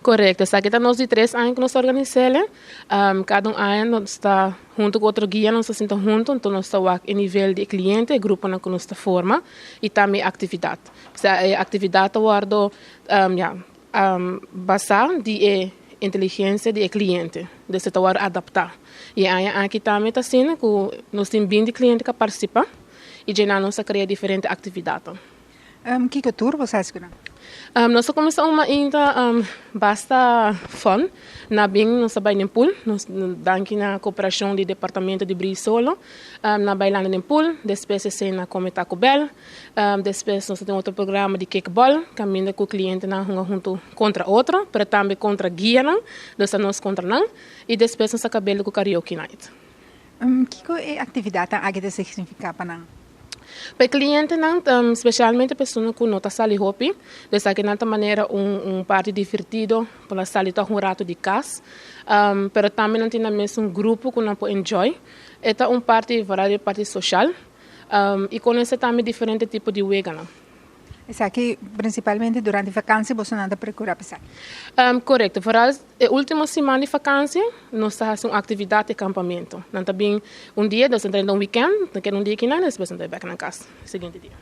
Korekto, esaki ta nos di 3 aña ku nos ta organis'é. Kada un aña nos ta huntu ku otro guia, nos ta sinta huntu, anto nos ta wak e nivel di e kliente, e gruponan ku nos ta forma i tambe e aktividat. Osea, e aktividat ta wòrdu ya basá di e inteligensia di e kliente, dus e ta wòrdu adaptá. I e aña aki tambe ta asina ku nos tin 20 kliente ku a partisipá i dje nan nos a krea diferente aktividatnan. Kiko tur bo sa hasi ku nan? Nos a kuminsá un mainta basta fun. Na bin nos a bai den pool. Nos danki na koperashon di departamento di Brio Solo. Na bai landa den pool, despues esei na kome Taco Bell. Despues nos a tin otro programa di kickball, kaminda ku klientenan hunga huntu kontra otro, pero tambe kontra guianan, dus ta nos kontra nan. I despues nos a kab'el ku karaoke night. Kiko e aktividatnan aki ta signifiká pa nan? Pa e klientenan, spesialmente persona ku no ta sali hopi, dus akinan ta manera un parti divertido pa nan sali tòg un ratu di kas, pero tambe nan tin nan mes un grupo ku nan por enjoy. E ta un parti, vooral e parti sosial, i konosé tambe diferente tipo di weganan. Esaki prinsipalmente durante vakansi boso nan ta perkurá pa esaki? Korekto, vooral e último siman di vakansi nos ta hasi un aktividat di kampamentu. Nan ta bin un dia, dus nan ta un weekend, nan keda un dia akinan, despues nan ta bai bèk na kas siguiente dia.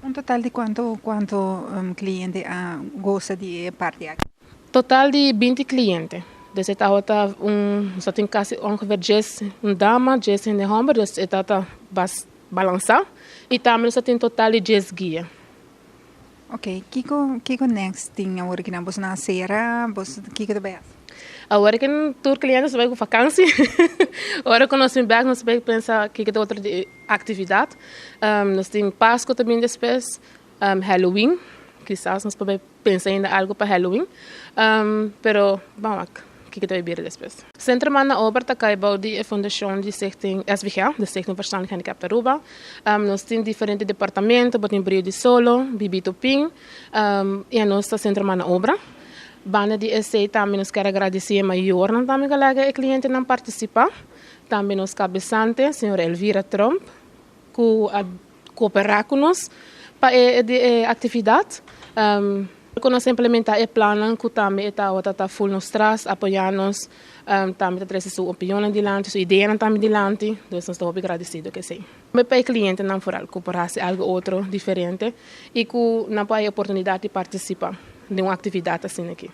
Un total di kuantu kliente a gosa di e parti aki? Total di 20 kliente. Dus e tabata un, nos tin kasi ongeveer 10 dama, 10 hende hòmber, dus e tabata bas balansá. I tambe nos tin total di 10 guia. Ok, kiko next tin awor ku boso nan sera, boso kiko ta bai hasi? Awor ku tur kliente bai ku vakansi. Ora ku nos bin bèk, nos bai pensa kiko ta otro aktividat. Nos tin Pasku tambe despues, Halloween, kisas nos por pensa ainda algu pa Halloween. Pero, ban wak, kiko ta bai bira despues. Sentro Man na Obra ta kai bou di fundashon di Stichting SVG, de Stichting Verstandelijk Gehandicapten Aruba. Nos tin diferente departamento, bo tin Brio di Solo, Bibito Pin, i nos ta Sentro Man na Obra. Banda di esei tambe nos ke gradisí mayornan tambe ku a laga e klientenan partisipá. Tambe nos kabesante, señora Elvira Tromp, ku a kooperá ku nos pa e aktividat. Ku nos implementá e plannan ku tambe ta full nos tras, apoyá nos, tambe ta trese su opinion dilanti, su ideanan tambe dilanti, dus nos ta hopi gradesido ku esei. Pa e klientenan vooral, ku por hasi algu otro diferente i ku nan por haña oportunidat di partisipá den un aktividat asina aki.